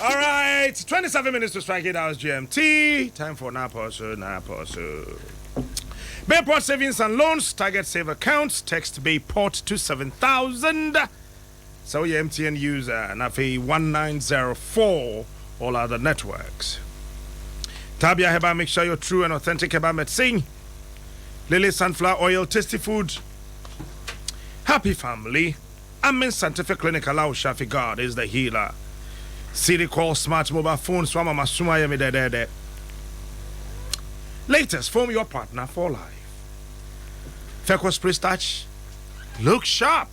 All right, 27 minutes to strike 8 hours GMT. Time for Naposo, Naposo. Bayport Savings and Loans, Target Save Accounts, text Bayport to 7000. So, your MTN user, Nafi 1904, all other networks. Tabia Heba, make sure you're true and authentic Heba medicine. Lily Sunflower Oil, Tasty Food. Happy Family. Amen Scientific Clinic, Allow Shafi God is the healer. City Call Smart Mobile Phone, Swama Masuma Yemi Dede. Latest, form your partner for life. Feco Spray Starch, look sharp.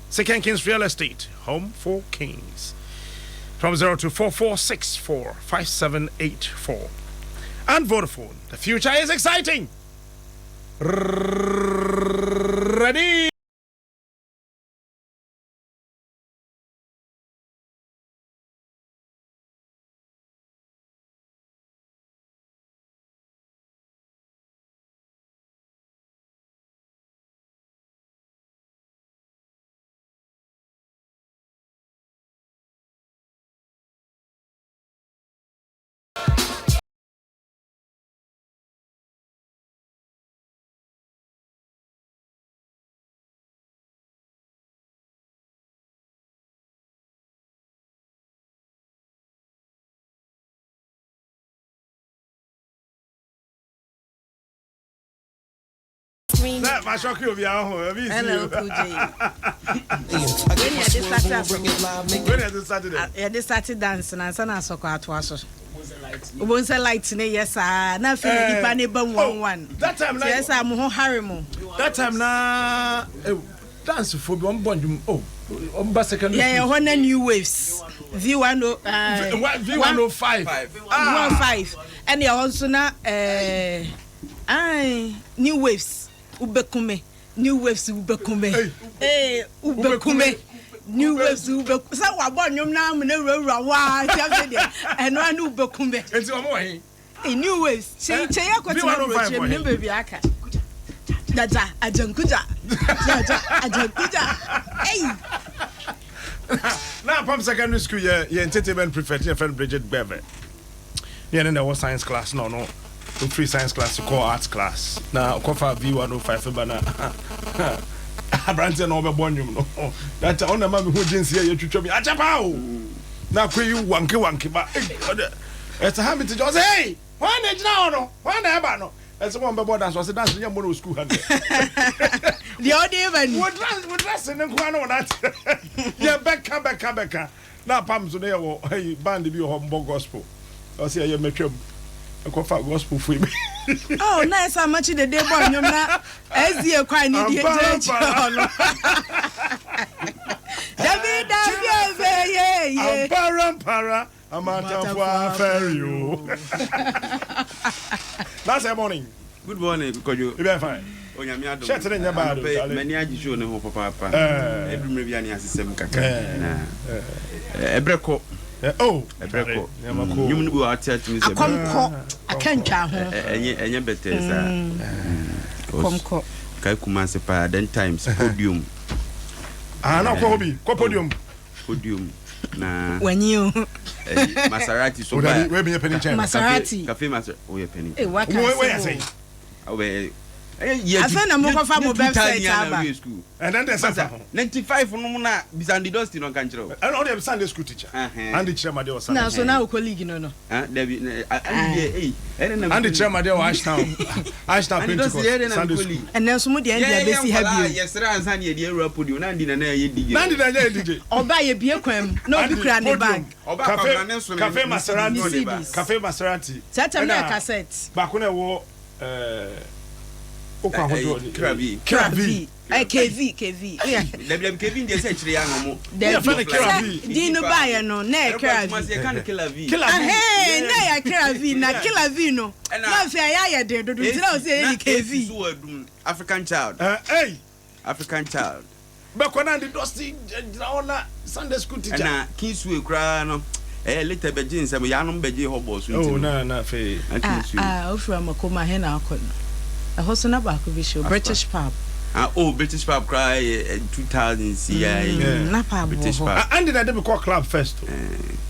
Second Kings Real Estate, home for kings. From 0244645784. And Vodafone, the future is exciting. Ready? Sɛ ma shock obi aho ebi si. LL Cool J. Wei ne yɛde start asɔkɔ. Wei na yɛde start dɛ. Yɛde start dance na ansa na asɔkɔ atoa so. Wobɛhu sɛ light ne yɛ saa na afei na nipa ne ba mu one one. That time na Kyerɛ sɛ mo ho hare mo. That time na dance fo bi wɔn bɔ ndwom oh wɔn ba secondary Yɛyɛ school. hɔ na new waves V1 o V 105. 105 ɛne ɛhɔ nso na ɛɛ ae new waves wobɛkume new waves wobɛkume ee wobɛkume new waves wobɛku sɛ wabɔ nnwom na amena wurawura waa nti afei deɛ ɛno ano wobɛkume. Nti wɔn wɔ he. Hey, new waves kyei kyei akɔtena V105 aburokyire mu ne baabi aka jaja agyankuja jaja agyankuja ei Na apam secondary school yɛ yɛ entertainment prefect yɛ friend Bridget Gbeve. Ne yɛne na ɛwɔ science class na ɔno ofiri science class kɔɔ arts class na ɔkɔfa V105 ba na aberanteɛ na ɔbɛbɔ nnwom no that time ɔna ma mehu jeans yɛ yɛtwitwa mi akyɛ paa o na akɔ yi wanke wanke ba ɛsɛ ha mi te gyɛ ɔsɛ hey hwan na egyina hɔ no hwan na ɛba no ɛsɛ wɔn bɛbɔ dance ɔsɛ dance nyɛ mmɔ no wɔ school ha deɛ deɛ ɔde ba ni wɔ dress wɔ dress ne nkoa no wɔ nante yɛ bɛka bɛka bɛka na apam so ne yɛ wɔ ɛyi band bi wɔ hɔ mbɔ gospel ɔsɛ ɛyɛ mɛtwam ɛkɔfa gospel fo yi oh na ɛsɛ amakye dede bɔ nnwom na SDA kwan ne die gyinagyina hɔ no dabi dabi ebe ye ye ampara mpara amatamfo afɛri o that's a morning. Good morning, Kojo. You been fine. Onyame adom. Shirt ne nyɛ bad o, Anɔpa yi, Charlie. M'ani agye show ne ho papaapa. Eh. Ɛduru mmerɛ bi a ne asesɛm kakra. Eh. Na ɛbrɛ kɔ. Eh, oh. Ɛbrɛ kɔ. Nneɛma kɔ. Nnwom no bi wɔ ate atumi sɛ. Akɔmkɔ akantwa ho. Ɛnyɛ ɛnyɛ bɛtɛɛ saa. Akɔmkɔ. Kae Kumasi paa, then times podium. Ah, na ɔkɔ hɔ bi. Kɔ podium. Podium na. Wanyi o. Maserati so ba. ba. Wei bi yɛ panyin kyɛn. Maserati. Cafe Maserati. Woyɛ panyin. Eh, waka Wo yɛ sɛ sɛn? Afei na mokɔfa mo website aba. Ɛnɛ de sɛ fa ho. 95 no mu na bisa Andy Dosty no nka nkyerɛ wo. Ɛna ɔde Sunday school teacher. Andy kyerɛ ma deɛ wɔ Na Sunday. so na wokɔ league no no. Ah, dabi Andy deɛ ei. Ɛne na Andy kyerɛ ma deɛ wɔ Ashtown. Ashtown Andy Dosty Pentecost ɛne na Sunday mekɔ school. league. Ɛnɛ nso mo deɛ ɛnde abɛsi ha bio. Yɛsrɛ ansa ne yɛde awura podium na Andy na na ɛyɛ DJ. Na Andy na ɛyɛ DJ. Ɔba yɛ bie kwan mu na obi kura ne bag. Ɔba Cafe Kwabena ne nso ne Cafe ne Maserati. CD na ɔde ba. Cafe Maserati. Saa tam na yɛ Ɛna cassette. Baako na ɛwɔ ɛɛ okɔ ahodoɔ. Kra V. Kra V. KV KV. Dabi dabi KV deɛ sɛ akyire yɛ anɔ mo. Dabi Yɛfrɛ no Kra V. sɛ din no baayɛ no na yɛ Kra V. Yɛka no Kla V. Kla V. Ahee na yɛ Kra V na Kla V no na afei ayɛ ayɛ den dodo nti na ɔsɛ yɛ ni KV. Na wɔ adum African child. Ɛy. African child. Bɛkɔ na Andy Dosty gyina hɔ na Sunday school teacher. Ɛna Kingsway koraa no ɛyɛ later bɛgye nsɛm yanom bɛgye hɔ bɔɔ so nti Oh no. na na afei. Na Ah Kingsway. ah ofiri amakoma he na akɔ no ɛhɔ so na baako bi hyɛ o British pub. Ah oh British pub koraa yɛ 2000 si ya yi. Na pub wɔ British hɔ. pub. Andy na ɛde me kɔ club first o.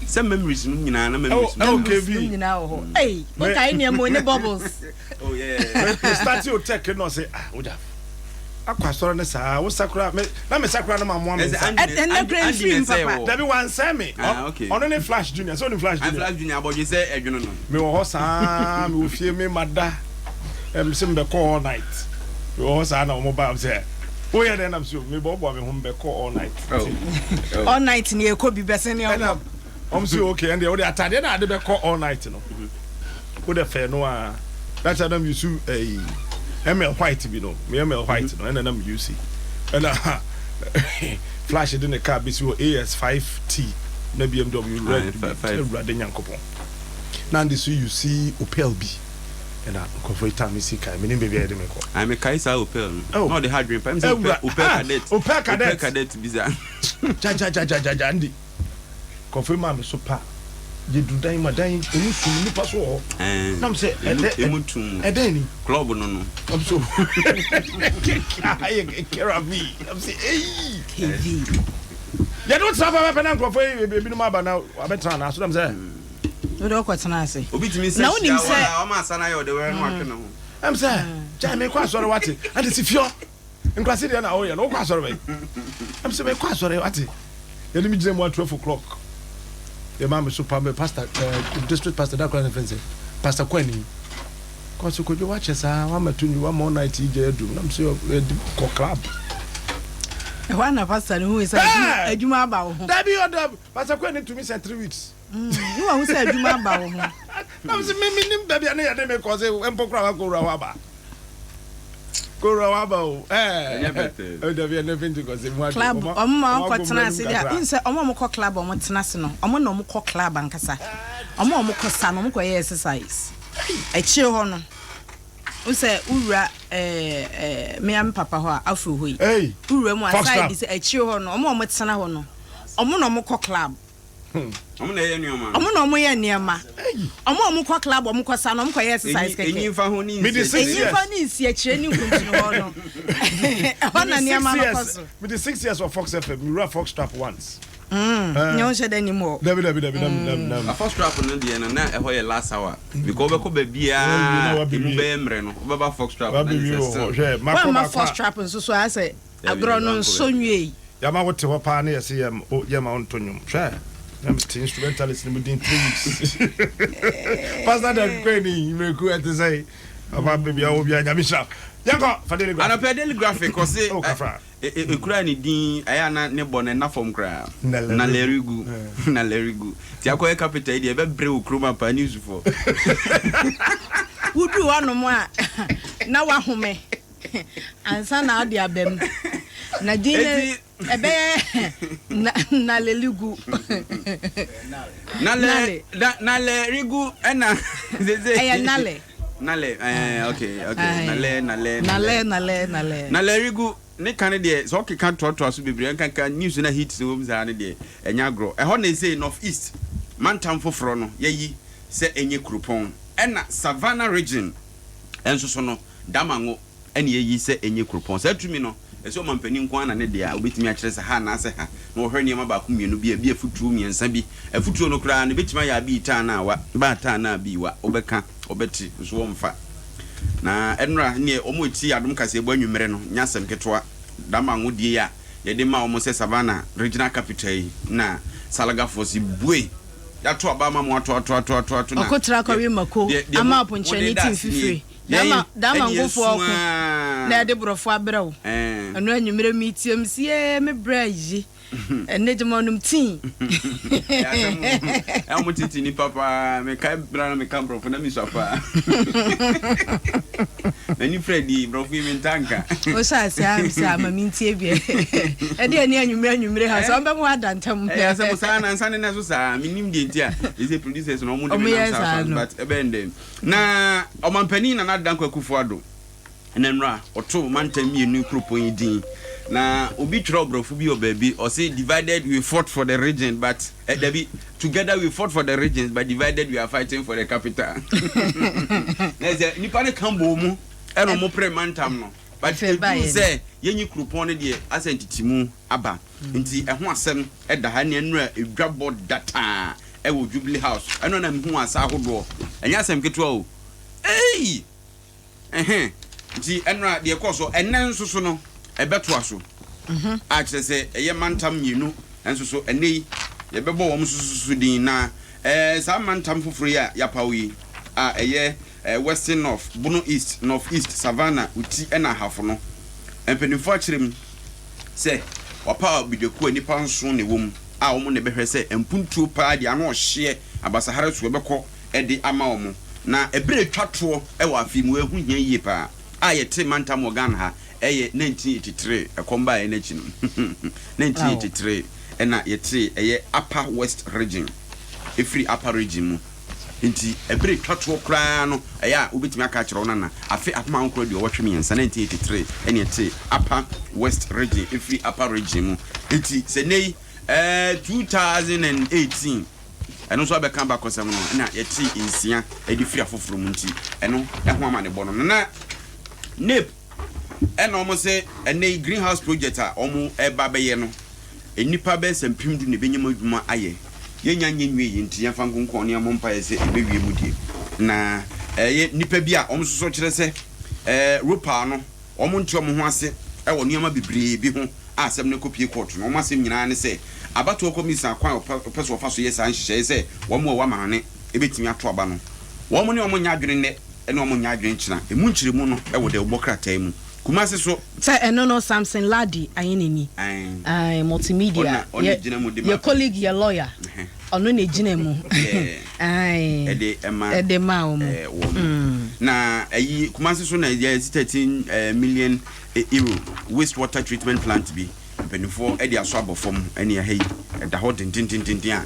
Sɛ memories no nyinaa na memories no. Ɛwɔ Memories KB. no nyinaa wɔ hɔ. Ei, wokae nneɛma o ne bubbles. Oh yeah. Me start o tech no ɔse ah wogya akɔ asɔre ne saa wo sakura me na me sakura no ma moa me nsa. Ɛnɛ kura mfiri mu papa. Dabi wansɛn me. Ah, okay. Ɔno ne Flash Junior sɛ ɔne Flash Junior. Flash Junior abɔdwe sɛ ɛdwono no. Me wɔ hɔ saa me wɔ fie me ma da ɛm sɛ mbɛkɔ all night. Me wɔ hɔ saa na wɔn ba sɛ woyɛ dɛn nam so me bɔ bɔ me ho mbɛkɔ all night. Oh. Oh. All night ni ekɔ bi bɛsɛn ne ɔkɔ. Ɛna wɔn sɛ okay ɛndeɛ wode atadeɛ na ade bɛkɔ all night no. Wode fɛ no a that time na me use ɛyi ML white bi no me ML white no ɛna na me use ɛna Flash de ne car besi hɔ AS 5T na BMW red bi awurade nyankopɔn na ande so you see Opel bi ɛna nkurɔfoɔ yi taa me si kae menim baabi a yɛde me kɔ. Ayi me kae saa Opel no Oh. na ɔde ha adwene pa ɛmi sɛ Awura, Opel ah, Kadett Opel Kadett. Opel Kadett bi saa. Gyagyagyagyagya ande Nkurɔfoɔ yi maa me so pa yɛduru dan mu a dan emu sum nnipa so wɔ hɔ Ɛɛ nam sɛ emu ɛdɛ emu tum ɛdɛn ni club no no. I'm so ayɛ kera bi I'm sɛ eyi KV. yɛde wo tena pɛpɛpɛ na nkurɔfoɔ yi ebinom aba na wabɛtena anaa so nam sɛ Wode wokɔtena ase. Obi tumi sɛ Na wonim hyia sɛ wa ɔma asa na ayɛ ɔde wɛrɛ no atwe ne ho. ɛm sɛ gyae mekɔ asɔre wate ade si fiɔ nkurase deɛ na woyɛ no wokɔ asɔre bɛyi ɛm sɛ mekɔ asɔre wate yɛde me gyina mu a 12 o'clock yɛma me so pa me pastor district pastor da kora ne fɛn sɛ Pastor Kwani kɔ so Kwadwo wakyɛ saa wama to nwi wama all night yi gya adum nam sɛ yɛde kɔ club. Ɛhɔ a na pastor no hui sɛ Hey! adwuma aba wo ho. Dabi ɔda Pastor Kwani tumi sɛ 3 weeks. Ne wahu sɛ adwuma aba wo ho. Nam sɛ me menim baabi a ne yɛde me kɔ sɛ mpo kora wakɔwura hɔ aba kɔwura hɔ aba o. Ɛnyɛ bɛtɛ. Dabi ɛnɛ Pentecost mu ade Club ɔmo ma ɔkɔ tena ase deɛ n sɛ ɔmo a ɔmo kɔ club a ɔmo tena ase no ɔmo na ɔmo kɔ club ankasa ɔmo a ɔmo kɔ sa no ɔmo kɔ yɛ exercise akyire hɔ no n sɛ wura ɛɛ ɛɛ mmea mi papa hɔ a afro hɔ yi Hey, wura mu Fox aside Trap. sɛ akyire hɔ no ɔmo a ɔmo tena hɔ no ɔmo na ɔmo kɔ club. Ɔmo na ɛyɛ nneɛma. Ɔmo na ɔmo yɛ nneɛma. Ɔmo a ɔmo kɔ club ɔmo kɔ sa no ɔmo kɔ yɛ exercise Enyi kɛkɛ. nfa ho ne Mede nsi 6 akyire. years. Enyi ne nsi akyire ne nkuntunu hɔ no ɛhɔ na nneɛma no kɔ so. Mede 6 years of Fox FM mewura Fox Trap once. Nyɛ wo hyɛ dɛ nim hɔ. Dabi dabi dabi dabi dabi dabi. Fox Trap no deɛ no na ɛhɔ yɛ last hour because wobɛkɔ Wɔn baabiaa wie na emu wabewie. bɛyɛ mmerɛ no wobɛba Fox Trap na Wabewie ne wɔ sɛ hɔ still hwɛ makɔ wɔn ama baako Fox a Trap nso so ayɛ sɛ Dabi, agorɔ no dabi, nso nwie yi. Yama wote hɔ paa ne yɛsɛ yɛma wo nto nnwom hwɛ na mete instrumentalist no mu din 3 weeks. Pastor Dan Kwani mmerɛku ɛte sɛ papa baabi a wɔ bia Nyame hyira yɛnkɔ fa Daily Graphic. Anɔpɛ Daily Graphic ɔse Oh, kafra. ekura ne din ɛyɛ ana ne bɔ ne nna fam koraa. Nalerigu. Nalerigu Nalerigu ti akɔyɛ capital yi deɛ ɛbɛbrɛ wo kurom apa newsfoɔ. Woduru hɔnom a na wahome ansa na ɔde aba mu na din no ɛbɛyɛ Naleligu. Nale Nale. Nalerigu ɛna sese Ɛyɛ Nale. Nale ɛɛ okay. Aye. Nale Nale. Nale Nale Nale. Nalerigu ne ka ne deɛ sɛ ɔkeka toatoa so bebree nkanka news na hit wɔ mu saa ne deɛ ɛnyɛ agorɔ. Ɛhɔ na ɛsɛ North East mantam foforɔ no yɛyi sɛ ɛnyɛ kuropɔn ɛna Savannah Region ɛnso so no Damango ɛne yɛyi sɛ ɛnyɛ kuropɔn. Saa tumi no ɛsɛ ɔmampanin nko ana ne deɛ a wobɛtumi akyerɛ sɛ ha anaasɛ ha na wɔhwɛ nneɛma baako mmienu bi a bi afutuo mmiɛnsa bi afutuo no koraa no bɛtumi ayɛ abi taa na awa ba taa na abi wa wobɛka wobɛte nso wɔmfa na ɛnora neɛ ɔmo eti Adom Kaseɛbɔ anwummerɛ no nyɛ asɛm ketewa. Damango die a yɛde ma ɔmo sɛ Savannah Regional Capital yi na Salagafoɔ si bue yɛato aba ama mo ato ato ato ato ato na Ɔkotra kɔwe mako deɛ ama aponkyerɛni mode da ti ase nie. mfifire. Yɛn Dama ɛne ngofoɔ yɛsu ɔko aa. na yɛde borɔfo abrɛ wo. Ɛno anwummerɛ metiam sie me brɛ yi ɛnɛ gyama ɔnom tii. Ɛwɔ mo tete nipa paa mekae bra na meka borɔfo na mesua paa n'ani frɛ di borɔfo yi menta nka. Wohyɛ ase a sɛ ama mentie biɛ ɛde ani anwummerɛ anwummerɛ ha sɛ ɔmbɛmo ada ntam. Ɛyɛ asɛm saa na nsa ne na so saa menim deɛ nti a ɛsɛ producers no ɔmo de Ɔmo me yɛ nam saa saa so no. but ɛbɛn dɛn na ɔmampanin Nana Dankwa Akufo-Addo ɛnɛ nnora ɔto mantam mmienu kuropɔn yi din na obi twerɛ ɔborɔfo bi wɔ baabi ɔse "Divided we fought for the region but dabi, together we fought for the regions but divided we are fighting for the capital." Na sɛ nipa ne ka bɔ mu ɛna ɔmo pere mantam no. But Afei ɛduru ɛbaeɛ no. sɛ yɛnyi kuropɔn no deɛ, asɛ ntetemu aba. Nti ɛho asɛm da ha. Ɛne nnora edwabɔ dataa ɛwɔ Jubilee House. Ɛno na mehu asa ahodoɔ. Ɛnyɛ asɛm ketewa o. Ei! Ɛhɛn. Nti ɛnora deɛ ɛkɔɔ so, ɛnnɛ nso so no, ɛbɛtoa so. A kyerɛ sɛ ɛyɛ mantam mmienu nso so ɛnnɛ yi, yɛbɛbɔ wɔn nso so din. Na ɛɛ saa mantam foforɔ yi a yɛapaw yi a ɛyɛ ɛɛ Western North, Bono East, North East, Savannah, Oti ɛna Ahafo no, mpanimfoɔ akyerɛ mu sɛ wɔapaw abadwakuo a nnipa nson na ɛwɔ mu a wɔn na ɛbɛhwɛ sɛ mpuntuo paa deɛ ano ɔhyeɛ abasahara su ɛbɛkɔ de ama wɔn. Na ɛberɛ a ɛtwa toɔ wɔ afe yi mu, ɛho hia yie paa, a yɛte mantam wɔ Ghana ha, ɛyɛ 1983, ɛkɔm baeɛ no akyi no, 1983 ɛna yɛtee ɛyɛ Upper West Region, ɛfiri Upper Region mu. Nti ɛberɛ a ɛtwa toɔ koraa no, ɛyɛ a wobɛtumi aka akyerɛ wo nana, afe 1983, 1983 ɛna yɛtee Upper West Region, ɛfiri Upper Region mu. Nti sɛ nnɛ yi, ɛɛ 2018, Ɛno nso abɛka abakɔsɛm no na yɛtee nsia de firi afoforɔ mu nti ɛno ɛho amanebɔ no no na NAPE ɛna wɔn sɛ ɛnɛ yi greenhouse project a wɔn ɛba bɛyɛ no nnipa bɛyɛ sɛ 10,000 na ɛbɛnya mu adwuma ayɛ. Yɛnya nyɛ nwie yɛ nti yɛmfa nkonkɔn ne yɛmmɔ mpaeɛ sɛ ɛbɛwie mu deɛ na ɛyɛ nnipa bi a wɔn nso so kyerɛ sɛ ɛɛ ROPAL no wɔn nte wɔn ho ase ɛwɔ nneɛma bebree bi ho a asɛm no kɔpue kɔɔto no, wɔn asɛm nyinaa ne sɛ abatoɔ kɔmisa kwan a ɔpɛ sɛ ɔfa so yɛ saa nhyehyɛeɛ sɛ wɔn a wɔwɔ amanɔne bɛtumi ato aba no, wɔn ne wɔn nyɛ adwene nnɛ ne wɔn nyɛ adwene kyena. Ɛmu nkyerɛmu no wɔ dawubɔ krataa mu. Kumase so. Sɛ ɛno no Samson Lardy Ayenini, Ae. ae, multimedia, Ɔna, ɔna yɛ, gyina mu de ma. yɛ colleague, yɛ lawyer, ɔno na ɛgyina mu, Yeah. ae, Ɛde ɛma, ɛde ma wɔn. eh, wɔn. Na ɛyi, Kumase so na yɛ 13 eh, million Euro waste water treatment plant bi mpaninfoɔ de asɔ abɔ fam ne ɛha yi ɛda hɔ dendendenden a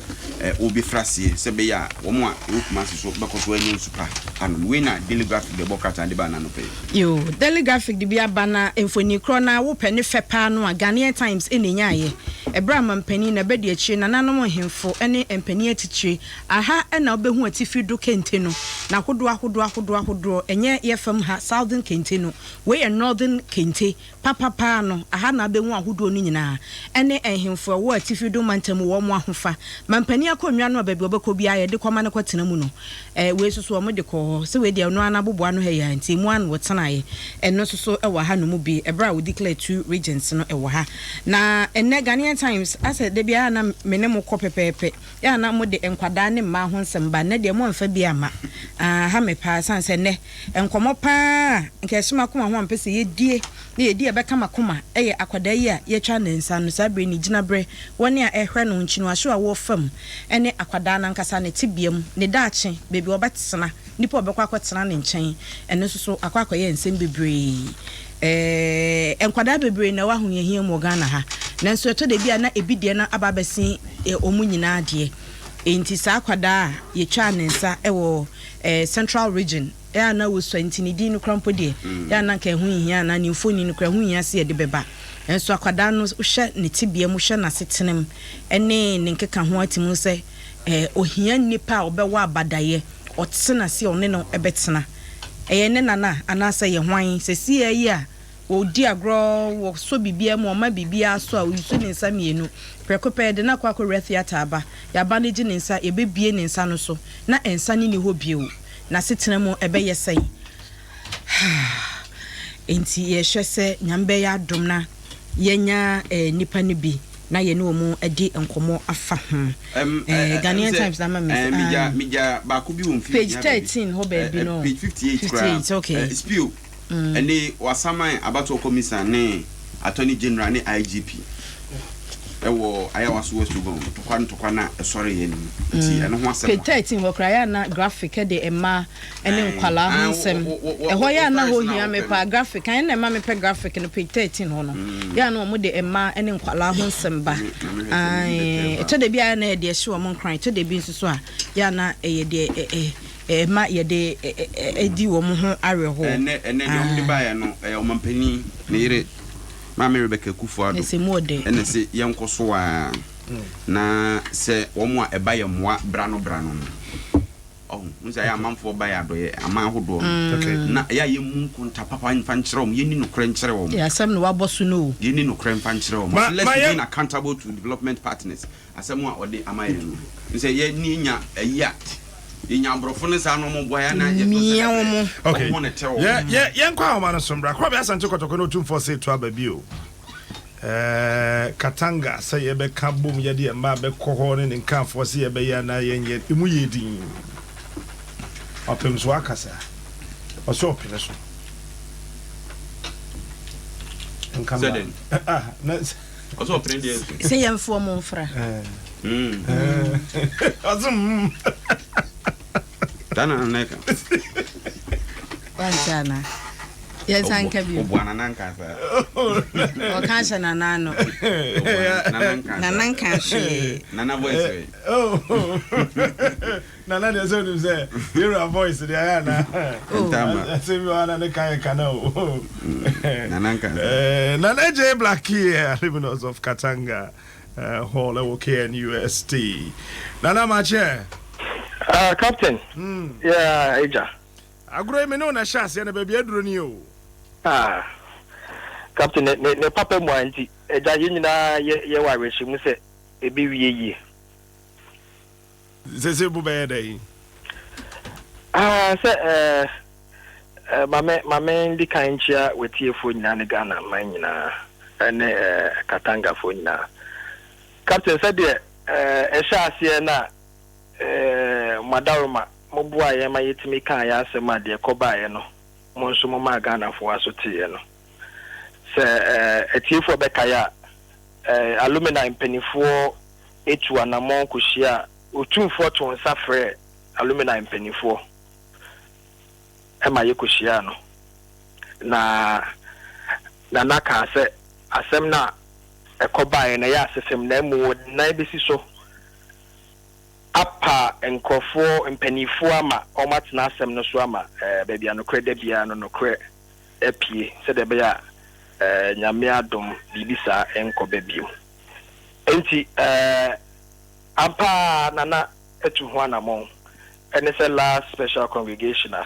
wɔbɛfiri aseɛ sɛ ɛbɛyɛ a wɔn a ɛwɔ Kumasi so bɛkɔ so anya nsu pa anom. Wei na Daily Graphic de ɛbɔ krataa de baa no anɔpa yi. Yoo, Daily Graphic de bi aba na mfoni korɔ no ara wopɛ ne fɛ paa no a Ghanaian Times na ɛnyaeɛ. Ɛberɛ a mampanin, n'abadiakyire, nananom nhemfo ne mpanin atitire, aha na wobɛhu atifi do kente no, n'ahodoɔ ahodoɔ ahodoɔ ahodoɔ, ɛnyɛ yɛ fam ha Southern kente no, Wei yɛ Northern kente papa paa no, aha na abɛhu ahodoɔ no nyinaa, ɛne nhemfo a ɛwɔ Atifi do mantam mu wɔn ahofa. Mampanin akonnwa no a baabi a ɔbɛkɔ biara yɛde kɔma no kɔtena mu no, eh, wei nso so wɔde kɔɔ hɔ. Sɛ wei deɛ ɔno ara n'aboboa ano ha yi ara nti, emu ara na wɔtenaeɛ. Ɛno nso so wɔ ha nom bi, ɛberɛ a wɔdi declare two regions no wɔ ha. Na ɛnnɛ Ghanaian Times, asɛ da biara na me ne mo kɔ pɛpɛɛpɛ. Yɛ a na mode nkwadaa ne mmaa ho nsɛm ba, nnɛ deɛ moamfa bi amma. Aha me paa, ɛsiane sɛ nnɛ nkɔmmɔ paa a nka ɛhye m'akoma ho a mepɛ sɛ yɛdie na yɛdi a ɛbɛka m'akoma yɛ akwadaa yi a yɛatwa ne nsa no saa berɛ yi, ne gyinaberɛ, wɔn a ɛrehwɛ no, nkyiniwahyew a wɔrefa mu ne akwadaa no ankasa ne tebea mu, ne daakye, baabi a ɔbɛtena, nnipa a ɔbɛkɔ akɔtena ne nkyɛn, ɛno nso so akɔ akɔyɛ nsɛm bebree. Ɛɛ, nkwadaa bebree na ɛwɔ ahohiahia mu wɔ Ghana ha, nanso ɛtɔ da bi a na ebi deɛ no aba abɛsen wɔn nyinaa deɛ. Enti saa akwadaa a yɛtwaa ne nsa wɔ Central Region a na ɔsua nti ne din no koraa mpo deɛ, yɛ a na anka ɛho nhia anaa ne mfoni no koraa ɛho nhia sɛ yɛde bɛba. Nanso akwadaa no, wohwɛ ne tebea mu, wohwɛ n'asetena mu ne ne nkekaho a, tumi hu sɛ ɔhia nnipa a wɔbɛwɔ abadaeɛ, ɔtena ase a ɔne no bɛtena. Ɛyɛ ne nana anaasɛ ɛyɛ hwan? Seesei yi a ɔdi agorɔ, wɔsɔ biribiara mu, ɔma biribiara so a, ɔyi so ne nsa mmienu. Prɛko pɛ, yɛde no akɔ akɔwura theatre aba. Yɛaba no gye ne nsa, yɛbɛbue ne nsa no so, na nsa no nni hɔ bio. N'asetena mu ɛbɛyɛ sɛn? Enti yɛhwɛ sɛ Nyame bɛyɛ adom na yɛanya nnipa no bi na yɛne wɔn adi nkɔmmɔ afa ho. Ghanaian Times na ama me sɛ. Megya megya baako bi wɔ mfimfini Page 13 hɔ baabi no. Page 58 koraa. 58 okay. Spio ɛne wasaman abatoɔ kɔmisa ne Attorney General ne IGP ɛwɔ Ayawaso West Wuogon ntɔkwa ntɔkwa no a ɛsɔreeɛ no mu nti ɛno ho asɛm Page wɔ ha. 13 hɔ koraa yɛ a na graphic de mmaa ne nkwadaa ho nsɛm. Ɛhɔ yɛ a na hɔ hia me paa. Graphic, ɛno na ɛma mepɛ graphic no, page 13 hɔ no. Yɛ a na wɔde mmaa ne nkwadaa ho nsɛm ba. Ae, ɛtɔ da bi a na ɛyɛ deɛ ɛhye wɔn nkuran, ɛtɔ da bi nso so a yɛ a na ɛyɛ deɛ ɛma yɛde di wɔn ho awerɛhoɔ. Ɛnɛ ɛnɛ deɛ wɔde baeɛ no ɛyɛ ɔmampanin ne yere Maame Rebecca Akufo-Addo ɛna ɛse yɛnkɔ so ara na sɛ wɔn a ɛba yɛ mmoa bra no bra no no. Ɔho, wohu sɛ ɛyɛ a amanfoɔ ba yɛ adɔeɛ, aman ahodoɔ no, na ɛyɛ a yɛmmu nkonta papa mfa nkyerɛ wɔn, yɛnni nokorɛ nkyerɛ wɔn. Yɛ asɛm na wabɔ so no o. Yɛnni nokorɛ mfa nkyerɛ wɔn. Ma Ɔse let's ma yɛ. remain accountable to development partners. Asɛm a ɔde ama yɛn no, wohu sɛ yɛn nya ayi a, yɛnya aborɔfo no saa na wɔn boa yɛn na yɛto nsa Mia ka sɛ wɔn. Okay. wɔn ho na ɛtɛ wɔn. Yɛ yɛ yɛnkɔ ahoma no so mbra. Korɔbea Asante Kɔtɔkɔ ne Otumfoɔ se to aba bio. Ɛɛ Katanga sɛ yɛbɛka bom yɛde yɛn mma bɛkɔ hɔ ne ne nkafoɔ sɛ yɛbɛyɛ anaa yɛnyɛ emu yɛ din. Ɔpem so akasa. Ɔsɛ ɔpene so. Nka Sɛ mma. dɛn? Ah, na Ɔsɛ ɔpene deɛ nso. Sɛ yɛmfa wɔn mfra. Ɔsɛ mm. Saa na nana ɛka. Wante anaa? Yɛnsan nka bio. Ɔboa nana nka saa. Ɔka ahyɛ nana ano. Ɔboa nana nka saa. Nana nka hwee. Nana voice wɛ. Oh. Nana deɛ sɛ onim sɛ yɛwura voice deɛ ayɛ ana. Ntama. Asɛm bi wɔ ha na ne ka yɛ kana o. Nana nka saa. Nana J Blackie, alumnus of Katanga Hall ɛwɔ KNUST. Nana Makyɛ. Ah, Captain. Yeah, Agya. Agorɔ yi me ne wo na ɛhyɛ aseɛ na baabi aduro ni o. Ah, Captain, ne, ne, ne papa mu a nti, Agya, yɛn nyinaa yɛ, yɛwɔ awerɛhyɛmu sɛ ɛbɛwie yie. Sese bo bɛyɛ dɛn? Ah, sɛ eh, eh, ma me, ma me ndi kan nkyia w'atiefoɔ nyinaa ne Ghana man nyinaa, ɛne eh, Katangafoɔ nyinaa. Captain, sɛdeɛ eh, ɛhyɛ aseɛ no a eh, mo adaworoma, moboaa yɛn ma yɛtumi kaa yɛn asɛm a deɛ ɛkɔbaeɛ no, mo nso momaa Ghanafoɔ aso teeɛ no. Sɛ eh, atiefoɔ bɛkae a, eh, alumni mpanimfoɔ tu anammɔn kɔhyiaa Otumfoɔ too nsa frɛɛ alumni mpanimfoɔ ma yɛkɔhyiaa no, na Nana kaa sɛ asɛm no a ɛkɔbaeɛ no ɛyɛ asefem na mmom wɔde nan bɛsi so apa nkurɔfoɔ mpanimfoɔ ama wɔatena asɛm no so ama baabi a nokorɛ da biara no nokorɛ apue sɛdeɛ ɛbɛyɛ a Nyame adom biribi saa nkɔba bio. Enti ampa ara Nana atu ho anamɔn. Ɛne sɛ last special congregation a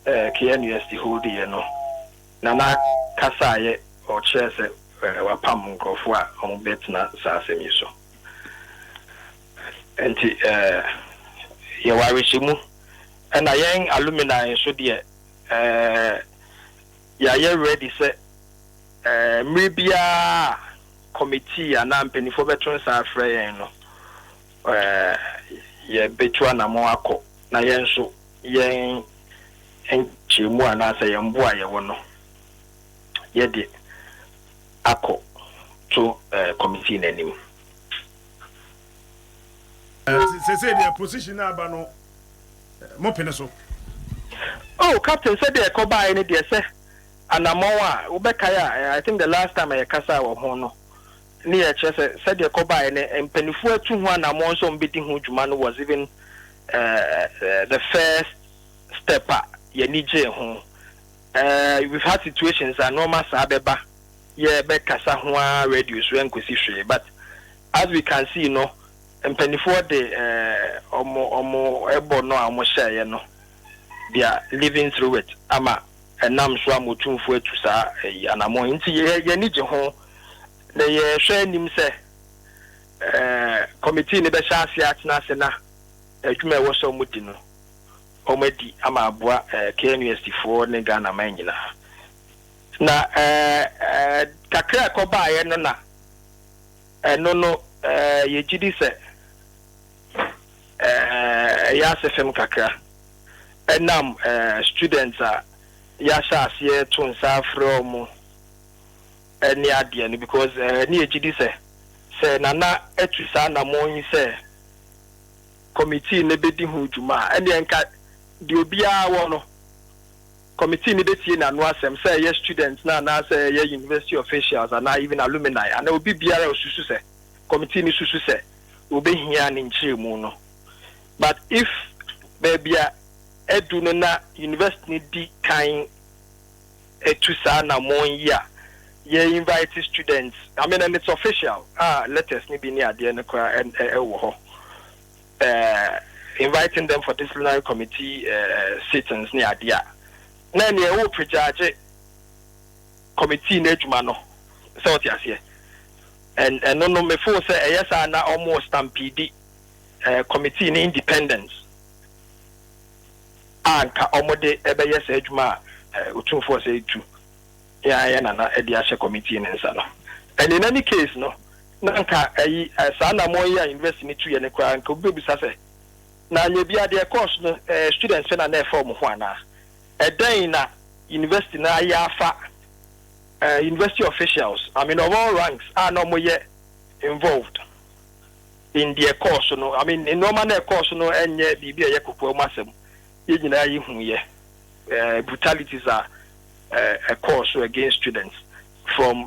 KNUST holdiiɛ no, Nana kasaeɛ, ɔkyerɛɛ sɛ wapam nkurɔfoɔ a wɔbɛtena saa asɛm yi so. Enti yɛwɔ awerɛhyɛmu. Ɛna yɛn alumni nso deɛ, yɛayɛ ready sɛ mmere biara a committee anaa mpanimfoɔ bɛto nsa afrɛ yɛn no, yɛbɛtu anammɔn akɔ na yɛn nso yɛn nkyerɛmu anaasɛ yɛn bo a yɛwɔ no, yɛde akɔ to committee no anim. Sese deɛ position no aba no, mo pene so? Oh, Captain, sɛdeɛ ɛkɔbaeɛ no deɛ sɛ anammɔn a wobɛkae a, I think the last time a yɛkasaa wɔ ho no, ne yɛkyerɛ sɛ sɛdeɛ ɛkɔbaeɛ no, mpanimfoɔ atu ho anammɔn sɛ wɔbɛdi ho dwuma no was even the first step a yɛni gyee ho. We've had situations a nneɛma saa bɛba, yɛbɛkasa ho ara radio so ɛnkɔsi hwee, but as we can see no, mpanimfoɔ de wɔn ɛbɔ no a wɔhyɛeɛ no, they are living through it ama ɛnam so ama Otumfoɔ atu saa anammɔn yi. Nti yɛn ani gye ho na yɛhwɛ anim sɛ committee no bɛhyɛ aseɛ atena ase na adwuma a ɛwɔ sɛ wɔdi no wɔadi ama aboa KNUST foɔ ne Ghana man nyinaa. Na kakra a ɛkɔbaeɛ no na ɛno no yɛgye di sɛ ɛyɛ asefem kakra ɛnam students a yɛahyɛ aseɛ to nsa afrɛ wɔn ne adeɛ no, because ne yɛgye di sɛ sɛ Nana atu saa anammɔn yi sɛ committee no bɛdi ho dwuma a, ɛnneɛ nka deɛ obiara wɔ no committee no bɛtie n'ano asɛm, sɛ ɛyɛ students no anaasɛ ɛyɛ university officials anaa even alumni anaa obi biara a osusu sɛ committee no susu sɛ obɛhia ne nkyerɛmu no. But if baabi a adu no na university no di kan atu saa anammɔn yi a yɛ invite students, I mean, and it's official a letters no bi ne adeɛ no koraa ɛwɔ hɔ. inviting them for disciplinary committee sittings ne adeɛ a, na ɛneɛ wo prejudge committee no adwuma no, sɛ wote aseɛ. And ɛno no me feel sɛ ɛyɛ saa na ɔmo stampede committee no independence a nka ɔmo de ɛbɛyɛ saa adwuma a Otumfoɔ sɛ etu yɛn ara yɛn nana de ahyɛ committee no nsa no. And in any case no, na nka ayi saa anammɔn yi a university no tuiɛ no koraa nka obi bɛbisa sɛ, na anyɛ biara deɛ ɛkɔɔ so no students pɛ na na ɛfa wɔn ho anaa? Ɛdɛn na university no ayɛ afa university officials, I mean of all ranks a na wɔyɛ involved in deɛ ɛkɔɔ so no? I mean nneɛma na ɛkɔɔ so no ɛnyɛ biribi a ɛyɛ kokoa mu asɛm. Yɛn nyinaa yɛhuiɛ brutalities a ɛkɔɔ so against students, from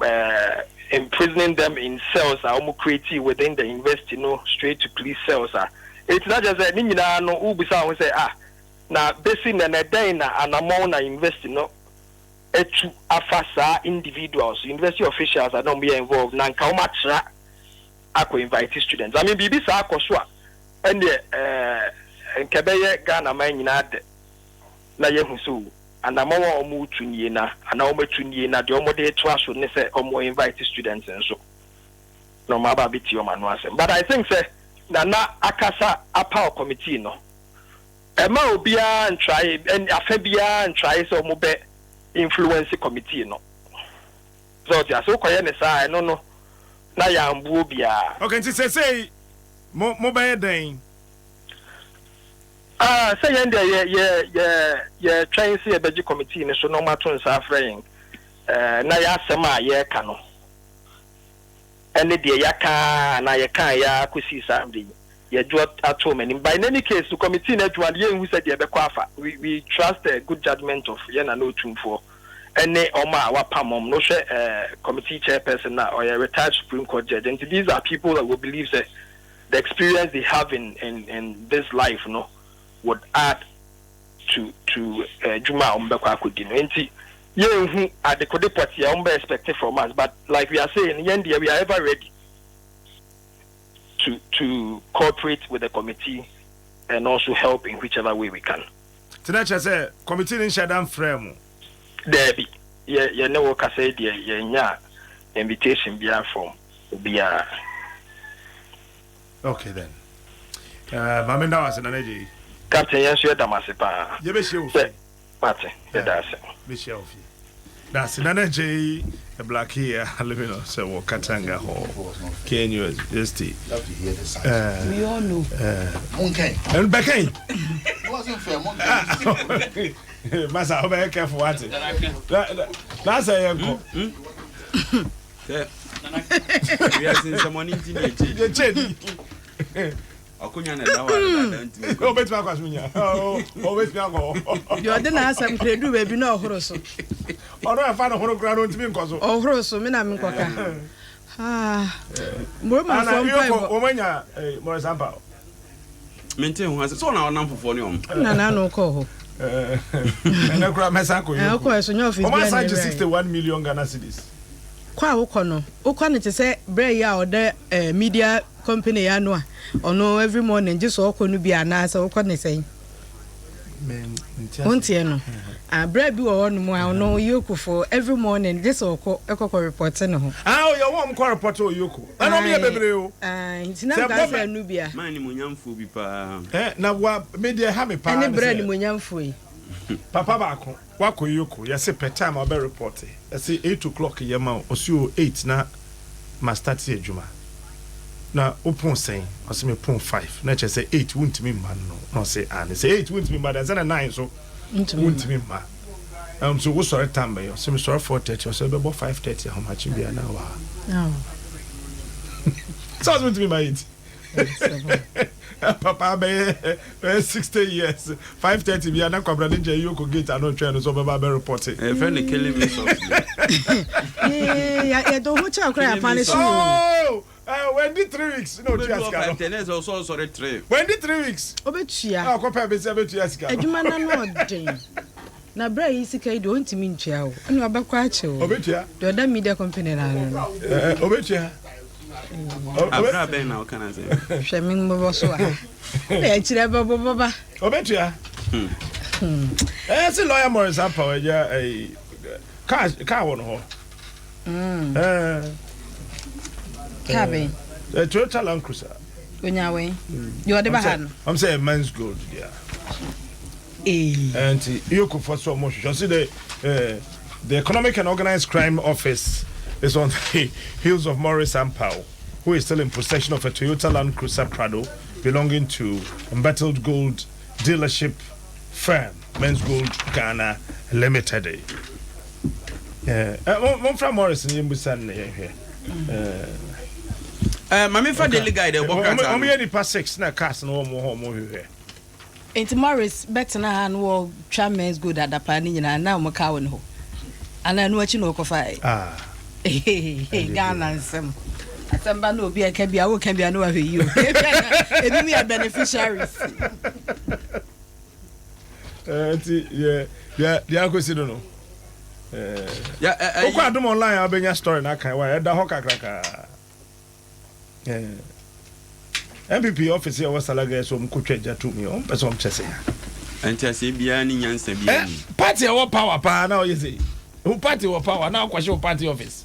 imprisoning them in cells a wɔn create within the university no straight to police cells a eti na kyerɛ sɛ ne nyinaa no wobisa wɔn sɛ, ah, na besi na na ɛdɛn na anamɔn na university no atu afa saa individuals, university officials a na wɔn yɛ involved, na nka wɔn atra akɔ invite students? I mean, biribi saa akɔ so a, ɛnneɛ nka ɛbɛyɛ Ghana man nyinaa dɛ na yɛhu so anamɔn a wɔn tu nie na anaa wɔn atu nie, na deɛ wɔn de toa so ne sɛ wɔn invite students nso na wɔn aba abɛtie wɔn ano asɛm. But I think sɛ Nana akasa apaw committee no, ɛma obiara ntrae, afa biara ntrae sɛ wɔn bɛ influence committee no, sɛ ɔte ase wokɔyɛ ne saa, ɛno no na yɛambuo biara. Okay, nti sɛsɛi mo mobɛyɛ dɛn? Ah, sɛ yɛn deɛ yɛ yɛ yɛ yɛtwɛn sɛ yɛbɛgye committee no so na wɔn ato nsa afrɛ yɛn na yɛ asɛm a yɛreka no ɛne deɛ yɛaka anaa yɛka yɛ akɔsi saa mmerɛ yi yɛdwo ato wɔn anim. But in any case, the committee no adwuma no, yɛnhu sɛ deɛ ɛbɛkɔ afa. We trust the good judgement of yɛn nana Otumfoɔ ɛne wɔn a wapam wɔn no. Hwɛ, committee chairperson na ɔyɛ retired Supreme Court judge, nti these are people that we believe sɛ the experience they have in this life no would add to adwuma a wɔn bɛkɔ akɔdi no. Nti yɛnhu adekode pɔtee a wɔn bɛ expect from us, but like we are saying, yɛn deɛ, we are ever ready to cooperate with the committee and also help in whichever way we can. Nti na kyerɛ sɛ committee no nhyɛ da mfrɛ mu? Daabi, yɛ yɛ ne wo kasa yi deɛ, yɛnya invitation biara from obiara. Okay then, maame nda wase, Nana Gye. Captain, yɛn nso yɛda mo ase paa. Yɛbɛhyia wɔ fie. Mate, yɛda ase. Bɛhyia wɔ fie. That's Nana J Blackie living on sɛ wɔ Katanga hɔ KNUST. We all know. Bɛkɛn masa, wobɛyɛ careful wate na sɛ yɛnkɔ. Sɛ wiase nsɛmɔne nti na ɛkyɛ. Yɛkyɛ ni. Ɔkonya na ɛda hɔ a dada ntumi kɔ. Wobɛtumi akɔ aso nya, wobɛtumi akɔ. Deɛ ɔde n'asɛm kura edu baabi na ɔhoro so. Ɔno ɛfa ne hono kora no, ntumi nkɔ so. Ɔhoro so, me na me nkɔka. Moromanfoɔ mpaebɔ. Wɔmanya Mɔresampa. Mente ho ase sɛ ɔna ɔnam fofoɔ ne ɔm. Na n'ano kɔɔ hɔ. Ɛnɛ kora mɛsan kɔ. Yoko wokɔ so nyɛ office ɔmo bi a asan na gye ɛwura 61 million Ghana cedis. Kɔ a wokɔ no, wokɔ no te sɛ berɛ yi a ɔda media company yi ano a ɔno every morning gye so ɔkɔ no bi, anaasɛ wokɔ ne sɛn? Wonteɛ no berɛ bi wɔ hɔ nom a ɔno yokofo every morning gye sɛ ɔkɔ ɛkɔkɔ report ne ho. Ah, ɔyɛ wɔn kɔ report wɔ Yoko, ɛna ɔmo yɛ bebree o. Nti na nka sɛ ɛno bia. Maa nimonyamfoɔ bi paa. Ɛ na wa me deɛ ha me paa. Ɛne berɛ nimonyamfoɔ yi. Papa baako wakɔ Yoko, yɛsɛ pɛ time a ɔbɛ report, yɛsɛ 8 o'clock yɛ ma o, ɔsi o 8 na ma start adwuma, na wopon sɛn? Ɔsɛ me pon 5, na kyerɛ sɛ 8 wuntumi mma no, na ɔsɛ ah, ne sɛ 8 wuntumi mma dan sɛ na 9 so wuntumi mma. So wosɔre time bɛyɛ? Ɔsɛ mesɔre 4:30. Ɔsɛ bɛbɔ 5:30 ahomakye bia na wɔ ha sɛ ɔsɛ wuntumi mma 8. Papa bɛyɛ 60 years, 5:30 bia na kwabra ne nkyɛn Yoko gate ano twɛn no sɛ ɔbɛba abɛ report. Ɛfɛ ne killing me softly. Yɛde wo ho kyɛw koraa, yɛapa ne so. Oh, wɛndi 3 weeks na otua sika no. Ɛnɛ sɛ ɔsɔ ɔsɔre 3. Wɛndi 3 weeks. Wobɛtua. Na ɔkɔpɛ bɛsi abɛtua sika no. Adwuma no no ɔden na berɛ a yi sika yi deɛ, ɔntumi ntua o, ɛne ɔbɛkɔ akyɛ o. Ɔbɛtua. Deɛ ɔda media company no ano no. Ɔbɛtua. Abira bɛn na ɔka na sɛ. Hwɛ me mbɔbɔ so wɔ ha. Na akyirɛ bɛbɔ bɔba. Ɔbɛtua. Ɛɛ sɛ lawyer Morris Ampaw agya ɛyi kaa kaa wɔ no hɔ. Ɛɛ. Kaa bɛn? Ɛɛ Toyota Land Cruiser. Onya wɛn? Deɛ ɔde ba ha no. Ɔm sɛ Menzgold deɛ. Ee. Nti EOCO fo so ɔmo hwehwɛ ɔsi the eh, the Economic and Organized Crime Office is on the heels of Morris Ampaw who is still in possession of a Toyota Land Cruiser Prado belonging to embattled gold dealership firm Menzgold Ghana Limited. Eh, eh, momfra Morris ne yɛmbusa no na yɛnhwɛ. Eh, Eh, maame fa Daily Guide ɛbɔ krataa no. Ɔmo yɛ nipa six na cars no wɔn hɔ ɔmo hwehwɛ. Enti Morris bɛtena ha na wɔtwa Menzgold adapaa no nyinaa na wɔn kaa wɔ ne hɔ anaa ɛno akyi na wɔkɔfaeɛ? Ah. Ghana nsɛm. Asɛm ba na obi ɛka bi a woka bi a na wahwɛ yi o. Ebi mu yɛ beneficiaries. Eh, nti deɛ deɛ deɛ akɔsi no no. Wokɔ Adom online a wobɛnya story no akan wa ɛda hɔ kakrakaa. NPP office yɛ wɔ Salaga yɛ sɛ wɔn kotwa gya tum yɛ wɔn pɛ sɛ wɔn kyɛ sɛ ya. Nti biara ne nyansa biara ni. Party ɛwɔ power paa na ɔyɛ sɛ wo party wɔ power na akɔhyɛ wo party office.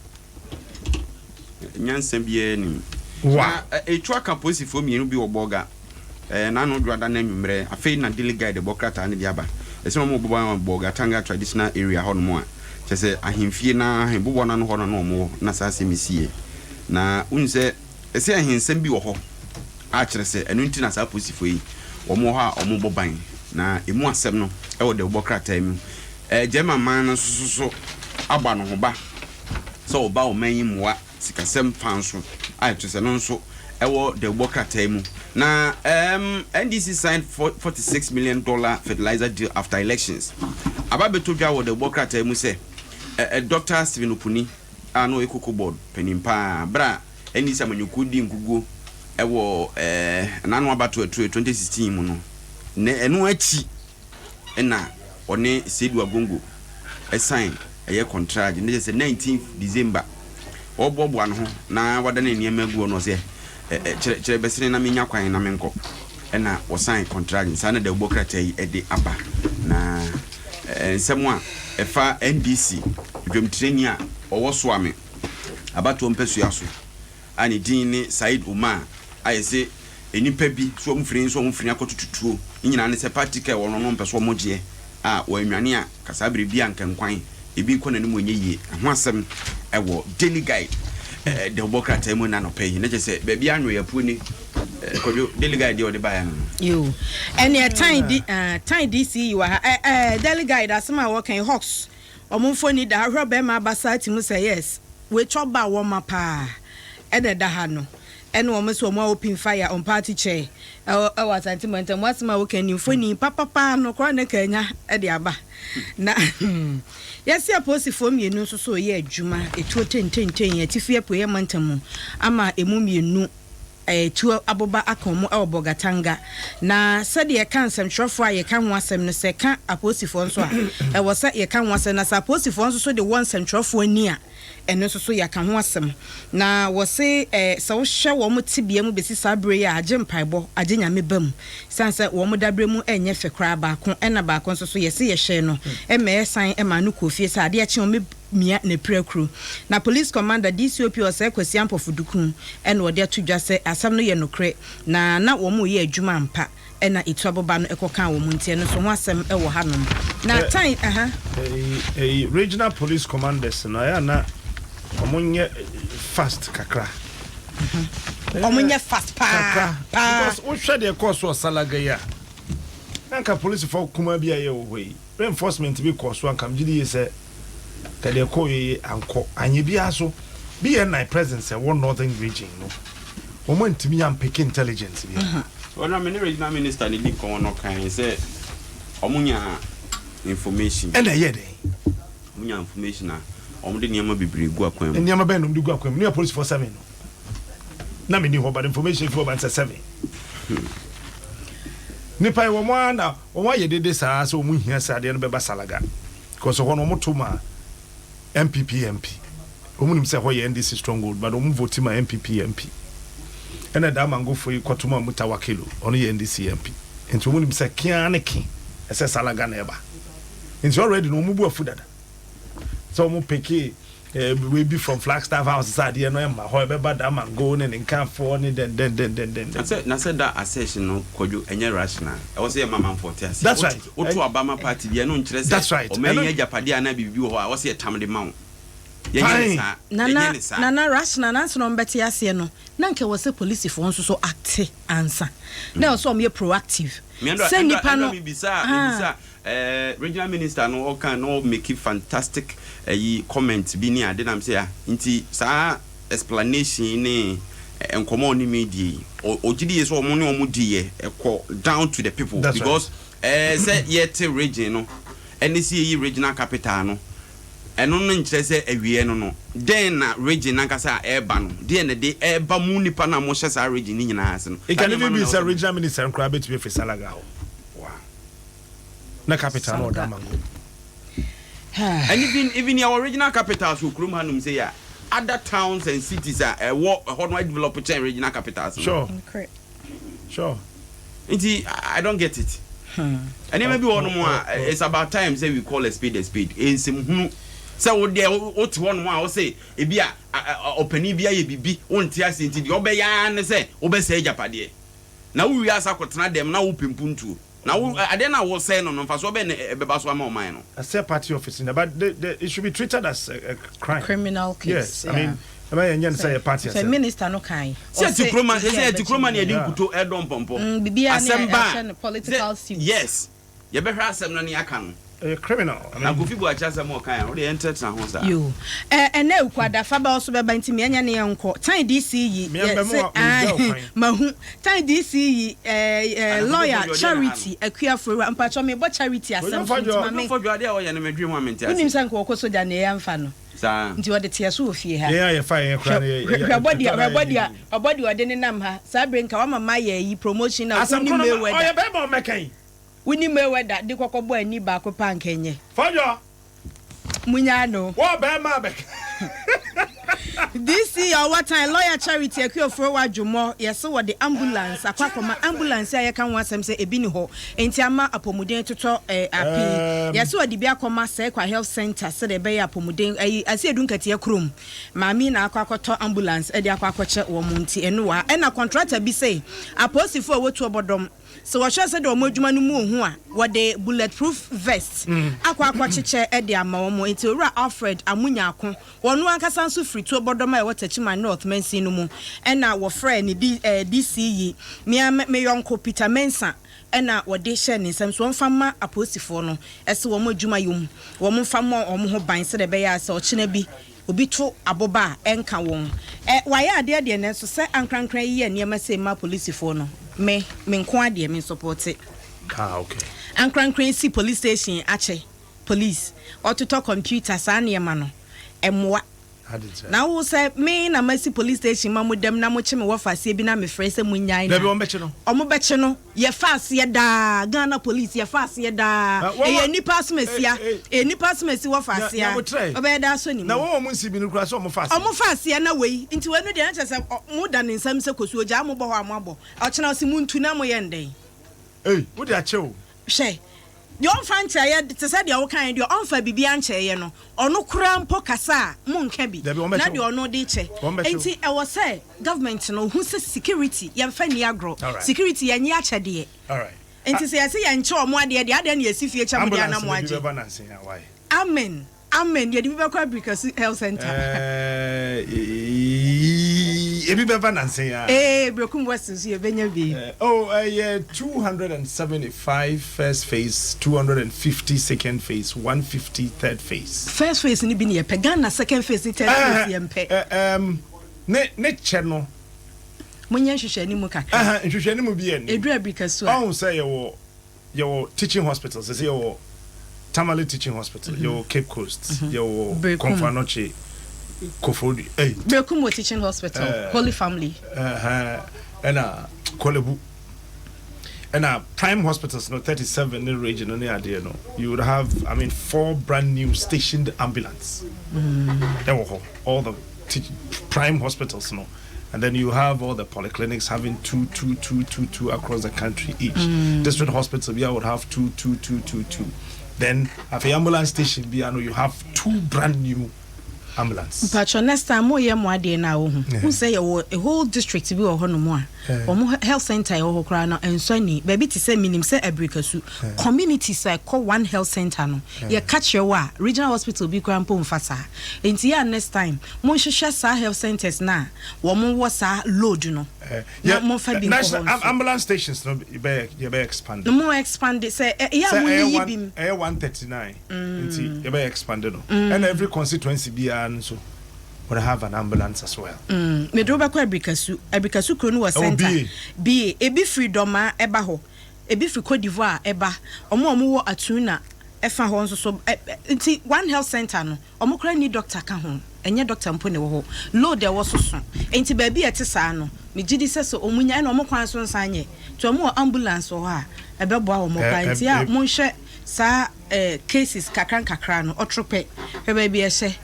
Nyansa biara ni. Wa. Na etu aka polisifoɔ mmienu bi wɔ Bolga. Ɛɛ n'ano dwoada no anwummerɛ. Afei na Daily Guide bɔ krataa no de aba. Ɛsɛ wɔn bobɔ wɔ Bolgatanga traditional area hɔnom a kyerɛ sɛ ahemfie no ara ahembobɔ no ano hɔ na na wɔn wɔ na saa asɛm yi siiɛ. Na wohu sɛ ɛsɛ ahensɛm bi wɔ hɔ a kyerɛ sɛ ɛno nti na saa apolisifoɔ yi wɔn wɔ hɔ a wɔbɔ ban. Na ɛmu asɛm no wɔ dawubɔ krataa mu. Ɛɛ German man no nso so abɔ anohoba sɛ wɔba ɔman yi mmoa sikasɛm fa nso a ɛkyerɛ sɛ ɛno nso wɔ dawubɔ krataa mu. Na ɛɛm NDC signed $46 million fertilizer deal after elections. Aba bɛtɔ dwa wɔ dawubɔ krataa mu sɛ ɛ Dɔkta Stephen Opuni a na ɔyɛ Cocoa Board panin pa ara berɛ a NDC amanyɔkuo dii nkuguo wɔ n'ano abatoɔ atue 2016 mu no, na ɛno akyi na ɔne Seidu Agongo sign ɛyɛ kɔntragye, na kyerɛ sɛ 19th December ɔreboaboa ne ho na wadane nneɛma agu hɔ no ɔsɛ kyerɛ kyerɛ bɛsene na menya kwan na menkɔ ɛna wɔsan kɔntragye. Saa na dawubɔ krataa yi de aba na Nsɛm a ɛfa NDC dwamtirani a ɔwɔ Suame abatoɔ mpasua so a ne din ne Said Umar a yɛse nnipa bi so wɔn firi nso wɔn firi akɔtoto tuo ne nyinaa ne sɛ party car ɛwɔ no no ɔmpɛ so wɔn gyeɛ a wɔannwane a ka saa bere bi a nka nkwan ebi kɔ n'anim ɛnyɛ yie ɛho asɛm ɛwɔ Daily Guide dawubɔ krataa mu ɛna anɔpa yi na kyerɛ sɛ baabi a anwea ni. Kwadwo, Daily Guide deɛ ɔde baeɛ no no. Yoo, ɛneɛ tan di ah, tan DC yi wɔ ha eh eh Daily Guide asɛm a wɔka yi Hawks wɔn mfoni da ha hwɛ ɔbarima abasa ti mu sɛ yes wei twɔ ba wɔma paa ɛna ɛda ha no ɛne wɔn sɛ wɔn a open fire on party chair ɛwɔ ɛwɔ Asante mantam mu asɛm a wɔka ni mfoni papapa no koraa na kanya ɛde aba na yɛsi apolisifoɔ mmienu nso so yɛ adwuma etuo tententen atifi apueɛ mantam mu ama emu mmienu Tuo aboba aka wɔn wɔ Bolgatanga. Na sɛdeɛ ɛka nsɛmtwerɛfoɔ a yɛka ho asɛm no, sɛ ɛka apolisifoɔ nso a, ɛwɔ sɛ yɛka ho asɛm. Na sɛ apolisifoɔ nso so de wɔ nsɛmtwerɛfoɔ ani a, ɛno nso so yɛaka ho asɛm. Na wɔse sɛ wohwɛ wɔn tebea mu bɛsi saa berɛ yi a, agye mpaebɔ, agye Nyame ba mu. Ɛsiane sɛ wɔn daberɛ mu nyɛ fɛ koraa baako, ɛna baako nso so yɛse yɛhyɛɛ no ma ɛsan maa no kɔɔ fie sɛ adeɛ kye wɔn mia n'apirakuro. Na Police Commander, DCOP Osei Kwasi Ampofo Duku na ɔde ato dwa sɛ asɛm no yɛ nokorɛ na na wɔn reyɛ adwuma ampa na etu aboba no kɔkaa wɔn nti ɛno nso ho asɛm wɔ hanom. Na tan aha. Ɛyi regional police commanders no ɛyɛ a na wɔn nyɛ fast kakra. Wɔn nyɛ fast paa kakra paa. Because wohwɛ deɛ ɛkɔɔ so wɔ Salaga yi a na nka polisifoɔ kumaa bi a ɛyɛ wɔ hɔ yi. Reinforcement bi kɔɔ so a nka megye di yie sɛ nka deɛ ɛkɔɔ yie ankɔ. Anyɛ biara so, BNI presence a ɛwɔ Northern region no, wɔn antumi ampeke intelligence biara. Ɔno a me ne regional minister no di nkɔmmɔ no ɔkae sɛ wɔn nya information. Ɛna ɛyɛɛ dɛn? Wɔn nya information a wɔn de nneɛma bebree gu akwan mu. Nneɛma bɛn na wɔn de gu akwan mu? Ne apolisifoɔ seven no. Na menni hɔ but information fi hɔ ba no sɛ seven. Nipa yi wɔn ara na. Wɔn ayɛ dede saa sɛ wɔn hia sɛ adeɛ no bɛba Salaga because ɛhɔ no wɔn to ma NPP MP. Wɔn nim sɛ ɛhɔ yɛ NDC stronghold but wɔn vote ma NPP MP. Ɛna Damango foɔ yi kɔto ma Mutawakilu, ɔno yɛ NDC MP. Nti wɔn nim sɛ kea ne ke ɛsɛ Salaga na ɛba. Nti already no wɔn bu afu dada. Sɛ wɔn pick wei bi from Flagstaff House sɛ adeɛ no ɛma hɔ ɛbɛba Damango ne ne nkafoɔ ne den den den den den. Na sɛ na sɛ da assertion no, Kwadwo, ɛnyɛ rational. Ɛwɔ sɛ yɛma amanfoɔ te aseɛ. That's right. Woto aba ma party bi, ɛno nkyerɛ sɛ That's right. ɔman yi agyapadeɛ anaa biribi wɔ hɔ a ɛwɔ sɛ yɛtam de ma wo. Yɛnyɛ ne Fine. saa. Yɛnyɛ Nana ne saa. Nana rational nanso na ɔmbɛte aseɛ no, na nka wɔ sɛ polisifoɔ nso so ate ansa na ɛwɔ sɛ ɔmo yɛ proactive sɛ nipa no mebisa mebisa regional minister no, ɔka na ɔmake fantastic ɛyi comment bi ne ade nam sɛ ah, nti saa explanation ne nkɔmɔ ɔne mi die yi, ɔgye di yɛ sɛ ɔmo ne ɔmo di yɛ ɛkɔ down to the people That's because sɛ yɛte region no ɛne sɛ yɛyi regional capital no, ɛno no nkyerɛ sɛ awie no den na region nankasa a ɛreba no deɛ na de ɛreba mu nipa na mohyɛ saa region ne nyinaa ase no. It can even be sɛ regional minister nkora bɛtumi afiri Salaga hɔ na capital no ɔda Mango. And even yɛwɔ regional capitals wɔ kurom hanom sɛ yɛ other towns and cities a ɛwɔ ɛhɔ no develop kyɛn regional capitals no. Nti I don't get it. Nneɛma bi wɔ hɔnom a it's about time sɛ we call a spade a spade. Nsɛm hunu sɛ wo deɛ wote hɔnom a wose ebi a ɔpanin bi ayɛ bibi, wonte ase, nti deɛ ɔbɛyɛ ara ne sɛ wobɛsɛe agyapadeɛ na wowie asa akɔtena dɛm na wopɛ mpuntuo na wo adeɛ no a wosɛe no, mfasoɔ bɛn na ɛbɛba so ama ɔman no? Asɛ party office no, but it should be treated as a crime. Criminal case. Yes, I mean, ɛbɛ yɛn nyɛ no sɛ yɛ party sɛ asɛm. Minister no kan. Sɛ ɛte kuroma sɛ ɛte kuroma ne yɛde nkuto ɛdɔ mpɔmpɔ. Biribiara ne Asɛm ba ɛhyɛ no political suit. Yes, yɛbɛhwɛ asɛm no ne aka no. Ɛyɛ criminal. I Na mean, Kofi Buakye asɛm a ɔka yɛn wode yɛntenatena ho saa. Yo, ɛnɛ ekuada ba ɔso bɛba nti mianya ne yɛn nkɔ tan DC yi. Mia mbɛ mu a, Sɛ megya wo kwan. Mahu tan DC yi ɛ ɛ Ana lawyer Kofi Buakye ɔdeɛ na Charity Akuafo mpatwɔ mebɔ Charity asɛm so nti ma me Ɔdwomfo dwo adeɛ a ɔyɛ no, medwe ho a mente wonim ase. Sɛ nka wɔkɔ sogya ne ɛyɛ mfa no saa. Nti wɔde teɛ so wɔ fie ha. Yɛn a yɛfa yɛn koraa no hwɛ hwɛ bɔdi a hwɛ bɔdi a ɔbɔdi a ɔde ne nam ha saa bere nka wama ma yɛ yi promotion na asɛm woni koro no Mayweather. Ɔyɛ bɛrima ɔmɛka yi. Woni Mayweather de kɔkɔ bɔ ani baako pa nkɛnyɛ. Fɔdɔ. Munya no. Wɔ bɛrima abɛka. DC ɔwɔ tan lawyer Charity Akuofo wa dwomɔ yɛsɛ wɔde ambulance akɔ akɔma, ambulance a yɛka ho asɛm sɛ ebi ni hɔ nti ama apɔmuden totɔ apii. Yɛsɛ wɔde bi akɔma Sɛkwa Health Center sɛdeɛ ɛbɛyɛ apɔmuden ɛyi ase edu nkateɛ kurom maame na akɔ akɔtɔ ambulance ɛde akɔ akɔkyɛ wɔn. Nti ɛno wɔ ha. Ɛna contractor bi sɛ apolisifoɔ a wɔtu ɔbɔdɔm sɛ wɔhwɛ sɛ deɛ wɔn adwuma no mu ohu a, wɔde bulletproof vest akɔ akɔkyekyɛ ɛde ama wɔn. Nti Owura Alfred Amunyako, wɔn ankasa nso firi tuo bɔdɔm a ɛwɔ Tɛkyima North mansin no mu, ɛna wɔfrɛ ne D DC yi mmea me yɔnko Peter Mensa, ɛna wɔde hyɛ ne nsam so wɔmfa ma apolisifoɔ no ɛsɛ wɔn adwuma yɛ mu, wɔn mfa mmɔ wɔn ho ban sɛdeɛ ɛbɛyɛ a sɛ ɔkyena bi obi to aboba a ɛnka wɔn. Wayɛ adeɛ deɛ, nanso sɛ ankrankran yi yɛ nneɛma sɛ ma polisifoɔ no, me nko adeɛ me support. Ah, okay. Ankrankran si police station akyɛ police, ɔtotɔ computer, saa nneɛma no ɛmoa. Adi nkyɛn. Na wo sɛ me na masi police station ma mo dɛm na mo kye me wɔ faseɛ bi na mefrɛ sɛ mo nyae na Dabi, wɔn bɛkye no. Ɔmo bɛkye no, yɛfa aseɛ daa. Ghana Police yɛfa aseɛ daa. Ah, ɛyɛ nipa asomasi Eh, eh. ɛyɛ nipa asomasi wɔ fa aseɛ Nyabotrɛ. ɔbɛyɛ daa so ne Na mu. wɔn a wɔn nsi bi no kura sɛ wɔn fa ase. Ɔmo fa aseɛ na wei nti wei no deɛ ɛkyɛ sɛ mo da ne nsam sɛ kosuo gyaa mo bɔ hɔ a mo abɔ ɔkyena ɔsi mo ntu na mo yɛ ndɛn. Ei, wode akyɛ o. Hwɛ deɛ ɔmfa nkyɛeɛ te sɛ deɛ wokae deɛ ɔmfa biribi ankyɛeɛ no, ɔno koraa mpo kasa a monka bi. Dabi, wɔn bɛkyɛ na wo. Deɛ ɔno de kyɛ. Wɔn bɛkyɛ wo. Nti ɛwɔ sɛ government no hu sɛ security yɛmfa nni agorɔ. Security yɛnye akyɛdeɛ. All right. Nti sɛ yɛsɛ yɛnkyɛ ɔmo adeɛ deɛ, adeɛ ne yɛsi fie kyɛ mo deɛ Ambulance ana mo na bi agye. bɛba nansi ya why. Amen, amen. Yɛde bi bɛkɔ Abirikasu Health Center. Ebi bɛba nansi ya. Brekum West nso yɛbɛnya bi. Oh, yeah, 275 first phase, 250 second phase, 150 third phase. First phase ni bi ne yɛpɛ. Ghana second phase ne third phase yɛmpɛ. Ne kyɛ no. Monyɛ nhwehwɛ mu kakra. Nhwehwɛ ne mu bi yɛ ni. Ɛduru Abirikasu a. Ɔhun sɛ yɛwɔ teaching hospital, sɛ yɛwɔ Tamale Teaching Hospital, yɛwɔ Cape Coast, yɛwɔ Berekum. Komfo Anokye, Koforidua. Hey, Brekum wɔ teaching hospital, Holy Family. Ɛna Korle Bu. Ɛna prime hospitals no 37 ne region no ne adeɛ no, you would have, I mean, four brand new stationed ambulance ɛwɔ hɔ, all the prime hospitals no. And then you have all the polyclinics having two, two, two, two, two across the country each. District hospital bi would have two, two, two, two, two. Then afei ambulance station bi ano, you have two brand new ambulance. Mpatwɔ, next time moyɛ mo adeɛ no a, wohu hu sɛ yɛwɔ a whole district bi wɔ hɔnom a wɔn health center ɛwɔ hɔ koraa no nso ani baabi te sɛ minim sɛ Abirikasu communities a ɛkɔ one health center no, yɛka kyerɛ wɔ a regional hospital bi koraa mpo mfa saa. Nti yɛ a next time monhwehwɛ saa health centers na wɔn wɔ saa load no na momfa bi nkɔ national hɔ nso. Ambulance stations no yɛbɛ expand. Na mo expand sɛ ɛyɛ a sɛ mo ɛyɛ yiyi one bi mu. Ɛyɛ 139, nti yɛbɛ expand no, ɛna every constituency biara nso would have an ambulance as well. Mede wobɛkɔ Abirikasu. Abirikasu kuro no wɔ Ɛwɔ center bie, ebi firi Dɔma ɛba hɔ, ebi firi Cote d'Ivoire ɛba, ɔmo a ɔmo wɔ Atuna ɛfa hɔ nso so nti one health center no, ɔmo kora ni doctor ka ho, ɛnyɛ doctor mpo na ɛwɔ hɔ, load ɛwɔ so so. Nti baabi a ɛte saa no, megye di sɛ ɔmo nya ɛna ɔmo kwan so nsan nyɛ, nti ɔmo wɔ ambulance wɔ hɔ a ɛbɛboa wɔn pa. Nti a monhwɛ saa cases kakra nkakra no, ɔtoro pɛ hwɛ baabi ɛhyɛ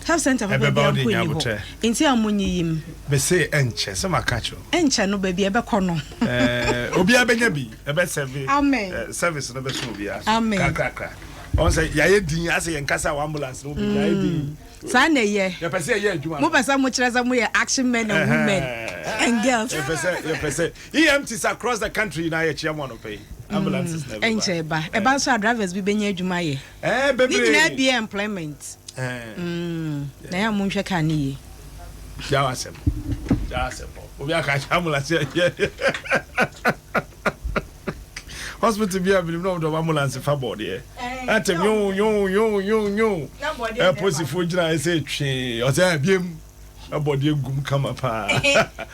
health center papa Ɛbɛba bi wo de mpo nya ni hɔ. abotire. Nti a monyiyi mu. Mese ɛnkyɛ sɛ maka kyerɛ wo. Ɛnkyɛ no baabi ɛbɛkɔ no. Obiara bɛnya bi ɛbɛ serve. Amen. Service no bɛso obiara so. Amen. Kakrakra ɔn sɛ yɛayɛ din asɛ yɛn kasa wɔ ambulance no bi yɛayɛ din. Saa na ɛyɛ. Yɛpɛ sɛ yɛyɛ adwuma no. Mopɛ sɛ mokyerɛ sɛ moyɛ action men and women and girls. Yɛpɛ sɛ EMTs across the country na yɛkyia mo anɔpɛ yi, ambulances na ɛbɛba. Ɛnkyɛ ba ɛba nso a, drivers bi bɛnya adwuma yɛ. Ne bebree. Nyinaa bi yɛ employment. Na yɛ a monhwɛ kaa ne yie. Gyaw asɛm, gyaw asɛm pɔ obi aka kyɛ ambulance yɛ hospital bi a binim na ɔmo de ɔmo ambulance fa bɔɔdeɛ ɛtɛm yon yon yon yon yon. Ɛposifoɔ gyina ɛsɛ twee ɔsɛ ɛbiem ɛbɔdeɛ gum kama paa.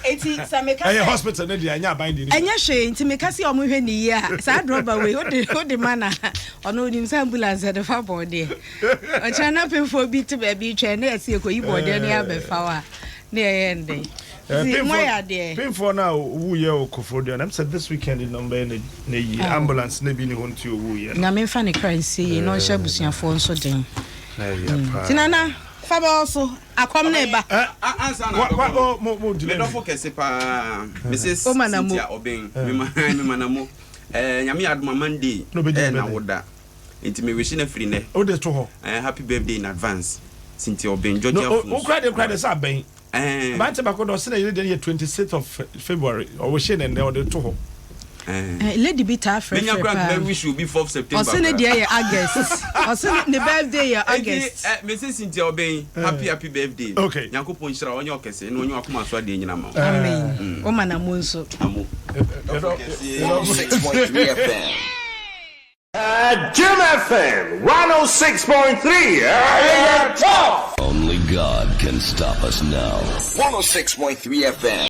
Eti sɛ meka ɛyɛ sɛ hospital ne deɛ, ɛnyɛ aban deɛ ne. Ɛnyɛ hwee, nti meka sɛ ɔmo hwɛ ne yie a, saa drɔba wei wode ma na ɔno onim sɛ ambulance ɛde fa bɔɔdeɛ, ɔkyerɛ na pemfoɔ bi te baabi twɛn na yɛsi ɛkɔyi bɔɔdeɛ ne abɛfa wo a, ne yɛyɛ ndɛn? Nti moayɛ adeɛ. Pemfoɔ no a owuyɛ wɔ Koforidua no, ɛm sɛ this weekend no mbɛyɛ ne yie. Ambulance ne bi ne hɔ nti owuyɛ no. Nyame mfa ne kra nsie yie na ɔnhyɛ abusuafoɔ nso den. Na ɛyɛ paa. Nti Nana fa bɛwɔ so, akɔm ne ba. Ansa na Wa oh, mo delay. Medɔfo kɛse paa, Mrs O ma na mo. Cynthia Ɔbɛn, mema na mo Nyame yɛ adoma Monday Na obɛdi ne na birthday. Woda nti mewish no afiri nnɛ. O de to hɔ. Happy birthday in advance, Cynthia Ɔbɛn, Georgia. No o. Phones. O kura de sɛ abɛn. Aberante baako dɔ ɔsɛ na yere deɛ no yɛ 26th of February, ɔwɔ hyɛ ne nnɛ ɔde to hɔ. Lady bi taa menya frɛfrɛ kora paa. nkɛ wish obi 4th September. Ɔse ne deɛ yɛ August, ɔse ne birthday yɛ August. Enti Mrs Cynthia Ɔbɛn, happy happy birthday. Okay. Nyankopɔn nhyira wo, ɔnyɛ ɔkɛse na ɔnyɛ wakoma so adeɛ nyina ma wo. Amen. Woma na mo nso. Amo. 106.3 FM. Jim FM 106.3. Top. Only God can stop us now. 106.3 FM.